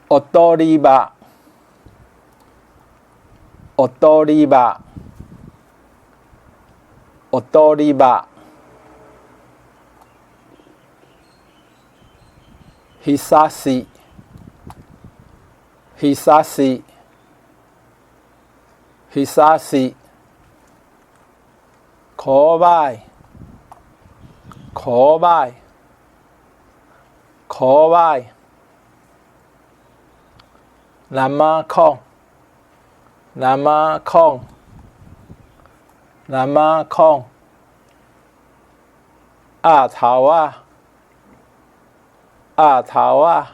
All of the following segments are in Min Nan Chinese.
學倒里肉，學倒里肉，學倒里肉。日差し，日差し，日差し。可歹，可歹，可歹。南馬孔，南馬孔，南馬孔。鴨頭仔，鴨頭仔，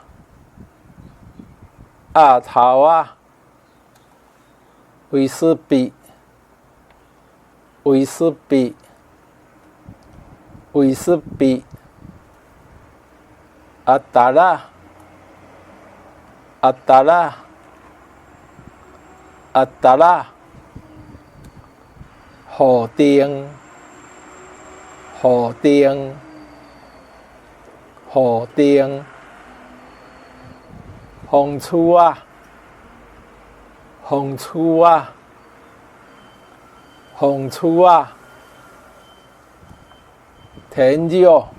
鴨頭仔。維士比，維士比，維士比。阿達仔，阿達仔，阿達仔。雨定，雨定，雨定。風厝仔，風厝仔，風厝仔。天少，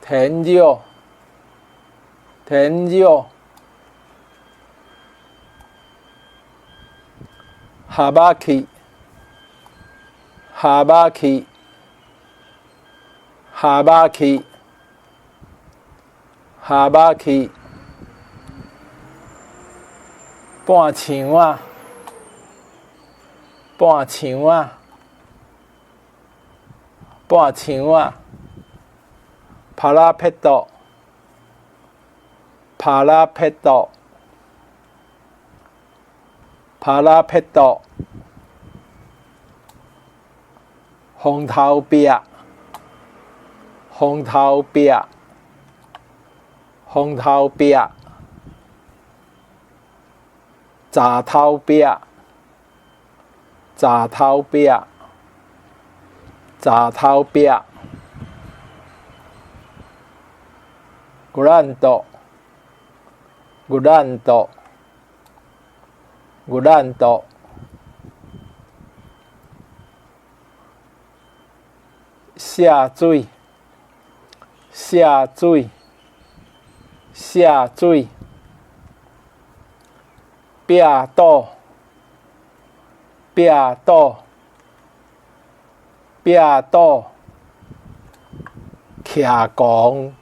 天少，天少。蛤蟆去，蛤蟆去，蛤蟆去，蛤蟆去。半牆仔，半牆仔，半牆仔。パラペット，パラペット，パラペット。風頭壁，風頭壁，風頭壁。閘頭壁，閘頭壁，閘頭壁。グランド，グランド，グランド。卸水，卸水，卸水。壁堵，壁堵，壁堵。徛摃，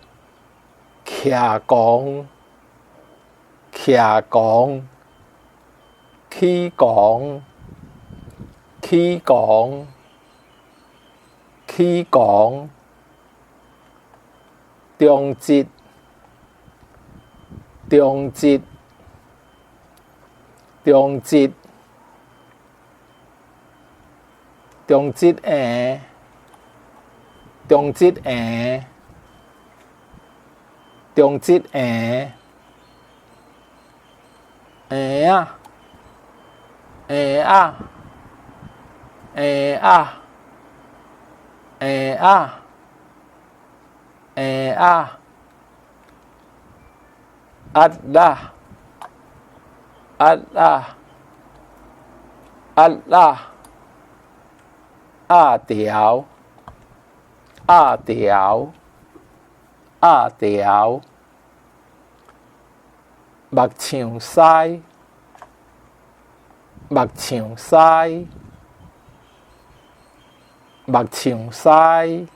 徛摃，徛摃。起摃，起摃，起摃。中節，中節，中節。中節嬰，中節嬰，中節嬰。嬰仔，嬰仔，嬰仔，嬰仔，嬰仔。壓仔，壓仔，壓仔。鴨條，鴨條，鴨條。目像師，目像師，目像師。